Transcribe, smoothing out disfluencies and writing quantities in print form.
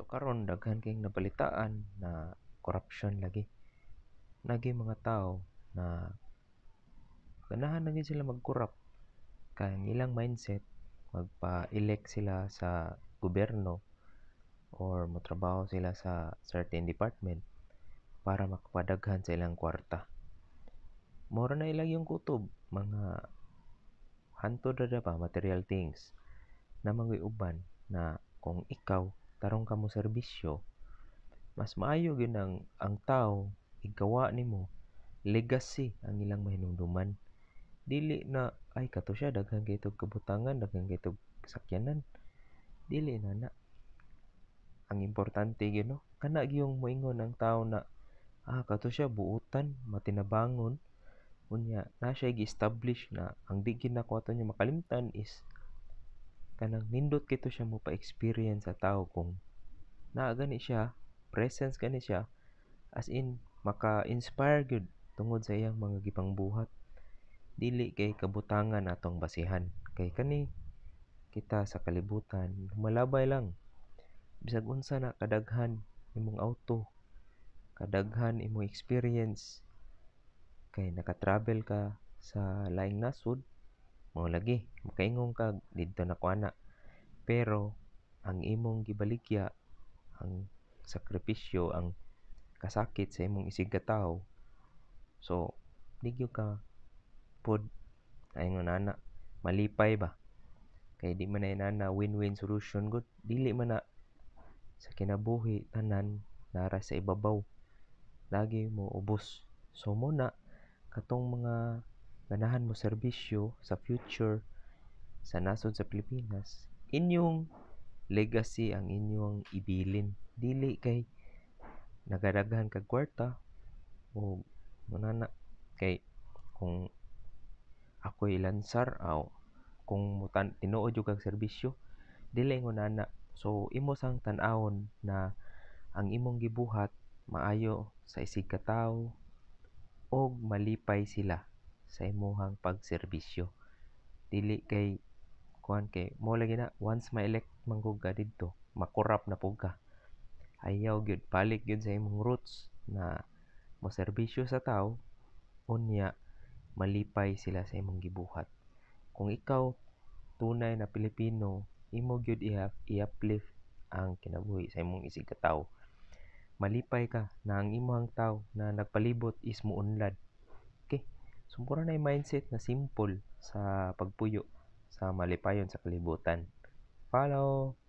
So karon daghan kayong nabalitaan na corruption lagi. Nagi mga tao na ganahan na gyud sila mag-corrupt kay ang ilang mindset, magpa-elect sila sa gobyerno or motrabaho sila sa certain department para makapadaghan sa ilang kwarta. Mora na ilang yung kutob, mga hantod ra ba material things. Na mga uban na kung ikaw tarong ka mo serbisyo, mas maayo gyud ang tao igawa nimo legacy ang ilang mahinumduman. Dili na ay kato siya daghan kay tog kabutangan, daghan kay tog sakyanan. Dili na na. Ang importante gyud, no, kana gyung moingon ang tao na kato siya buutan, matinabangon. Unya na siya gi-establish na ang di gyud nako ato niya makalimtan is kanang nindot kito siya mo pa-experience sa tao kung naa gani siya, presence gani siya, as in maka-inspire gyud tungod sa iyang mga gipangbuhat. Dili kay kabutangan atong basihan kay kani kita sa kalibutan malabay lang. Bisag unsa na kadaghan imong auto, kadaghan imong experience kay naka-travel ka sa laing nasod, mao lagi makaingon ka didto na ko ana. Pero ang imong gibaligya, ang sakripisyo, ang kasakit sa imong isig katawo, so di gyud ka pod ingon ana malipay ba kay di man na inana win-win solution gud. Dili man na sa kinabuhi tanan nara sa ibabaw, lagi mo ubos. So mo na katong mga ganahan mo serbisyo sa future sa nasod sa Pilipinas, inyong legacy ang inyong ibilin. Dili kay nagadaghan kag kwarta o manana kay kung ako'y lansar aw kung mutan tinuod jud kag serbisyo, dili ingon ana. So imo sang tan-awon na ang imong gibuhat maayo sa isig ka tawo og malipay sila sa imuhang pagserbisyo. Dili kay kuan kay mo lagi na once ma-elect man gud ka didto, makorap na pud ka. Ayaw gyud, balik gyud sa imong roots na moserbisyo sa tawo, unya malipay sila sa imong gibuhat. Kung ikaw tunay na Pilipino, imo gyud i-uplift ang kinabuhi sa imong isig ka tawo. Malipay ka na ang imong tawo na nagpalibot is muunlad. Okay? So mura na yung mindset na simple sa pagpuyo sa malipayon sa kalibutan. Follow!